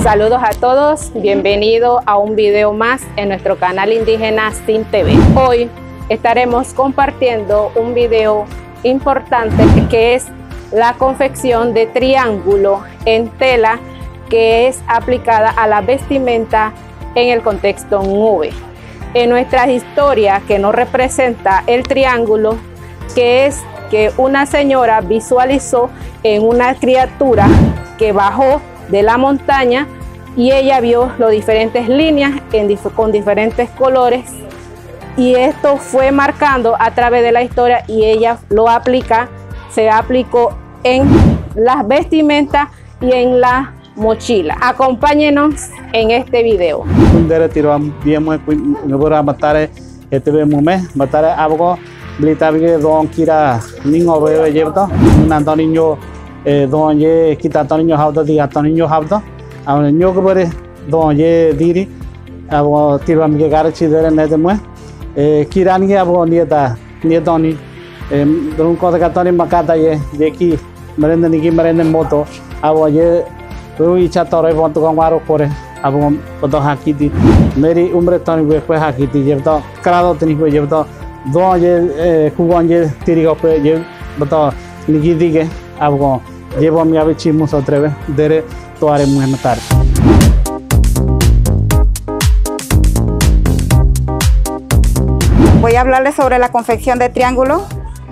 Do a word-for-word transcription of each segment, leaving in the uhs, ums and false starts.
Saludos a todos, bienvenido a un video más en nuestro canal indígena Sin T V. Hoy estaremos compartiendo un video importante que es la confección de triángulo en tela que es aplicada a la vestimenta en el contexto ngóbe. En nuestra historia que nos representa el triángulo, que es que una señora visualizó en una criatura que bajó de la montaña y ella vio las diferentes líneas en dif-, con diferentes colores, y esto fue marcando a través de la historia y ella lo aplica, se aplicó en las vestimentas y en la mochila. Acompáñenos en este video. Kundere tirwa biemue ku ngubura matare etebe mume matare abugo blita bige don kira ningo bebe jebto. Nantoni nyo, eh, don ye kita toni nyo habdo, diga toni nyo habdo. Abugo nyo kubere don ye diri. Abugo tirwa mige gare chidere nede mue. Eh, kira ninge abugo nieta, nietoni. Em, drun kote katoni makata ye, ye ki merende niki merende moto, abugo ye, ru icha tore bontu kongwaro kore, abugo boto hakiti, meri umbre toni bue kue hakiti, jebto krado teni kue, jebto don ye, eh, kugon ye tirigo kue, jebto niki dige, abugo, jebo mi abe chimu sotrebe, dere, tuare mue matare. Voy a hablarles sobre la confección de triángulo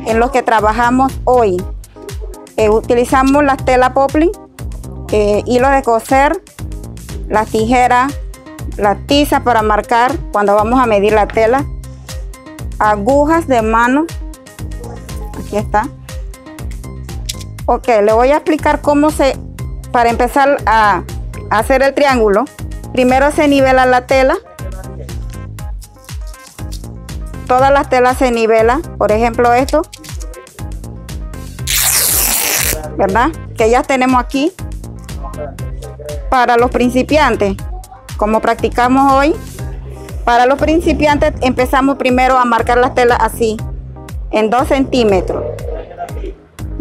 en los que trabajamos hoy. Eh, utilizamos la tela poplin, eh, hilo de coser, la tijera, la tiza para marcar cuando vamos a medir la tela, agujas de mano, aquí está. Ok, le voy a explicar cómo se, para empezar a, a hacer el triángulo, primero se nivela la tela. Todas las telas se nivela, por ejemplo esto, ¿verdad? Que ya tenemos aquí. Para los principiantes, como practicamos hoy, para los principiantes empezamos primero a marcar las telas así, en dos centímetros.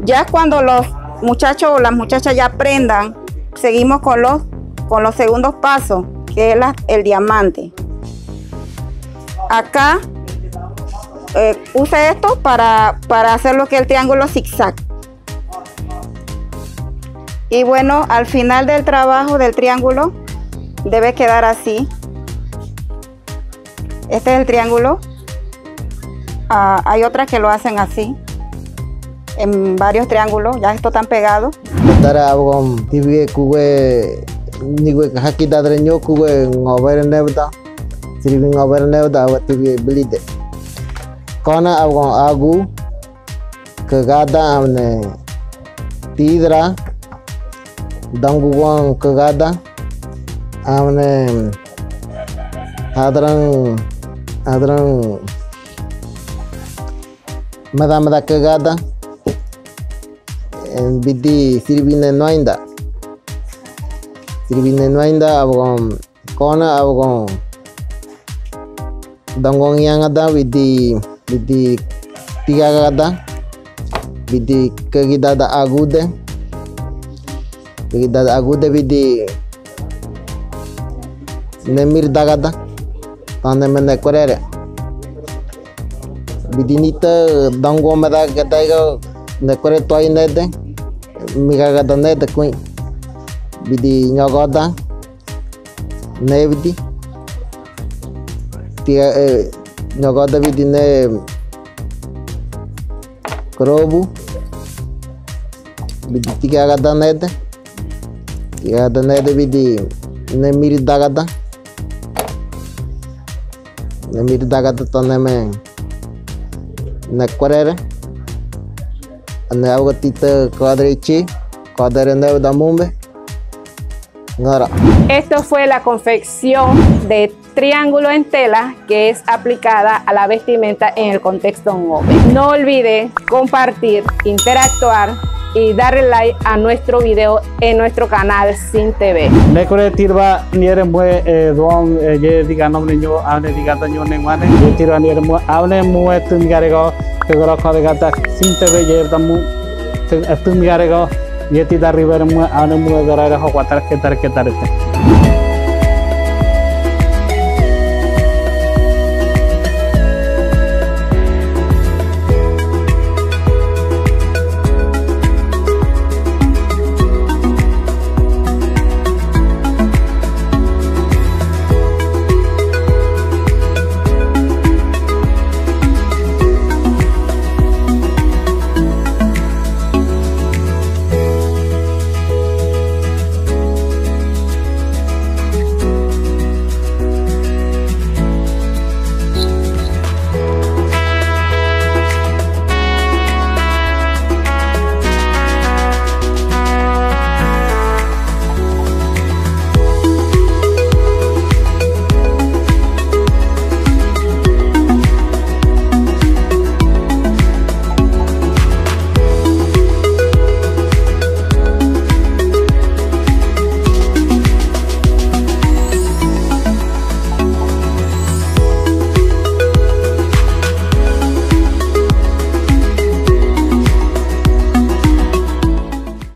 Ya cuando los muchachos o las muchachas ya aprendan, seguimos con los, con los segundos pasos, que es la, el diamante. Acá, eh, use esto para, para hacer lo que es el triángulo zigzag. Y bueno, al final del trabajo del triángulo debe quedar así. Este es el triángulo. Ah, hay otras que lo hacen así, en varios triángulos, ya estos están pegados. Tara abugo, tibie kugue, nigue hakidadre nyo kugue ngobere nebda. Siribin ngobere nebda, abugo tibie bilide. Kona abugo agu, kegada amne tidra, danguguan kegada amne hadran, hadran meda meda kegada, eh, bidi siribine nuainda. Siribine nuainda abugo Kona abugo dangon yangada bidi, bidi tigagada, bidi kegidada agude, kegidada agude bidi nemirdagada, tane mene korere. Bidi nite dangon meda gadaigo nekore toi nede, migagada nede kui. Bidi nyogoda, nebidi. Tiga, eh, nyogoda bidi ne krobu. Bidi tigagada nede. Tigagada nede bidi nemirdagada. Nemirdagada tane me nekorere. Ane abugo tite kodre ichi, kodre nebe damumbe. Esto fue la confección de triángulo en tela que es aplicada a la vestimenta en el contexto ngobe. No olvide compartir, interactuar y darle like a nuestro video en nuestro canal Sin T V. Nekore tirwa niyere mue, eh, duan, eh, ye diganom ne nyo, ane digata nyo ne mane. Ye tirwa niyere mue, ane mue tun garego, kegoro kode gata Sin T V ye tamu, tun garego. Yeti taribelmo animu adorare hoka tarke tarke tarke.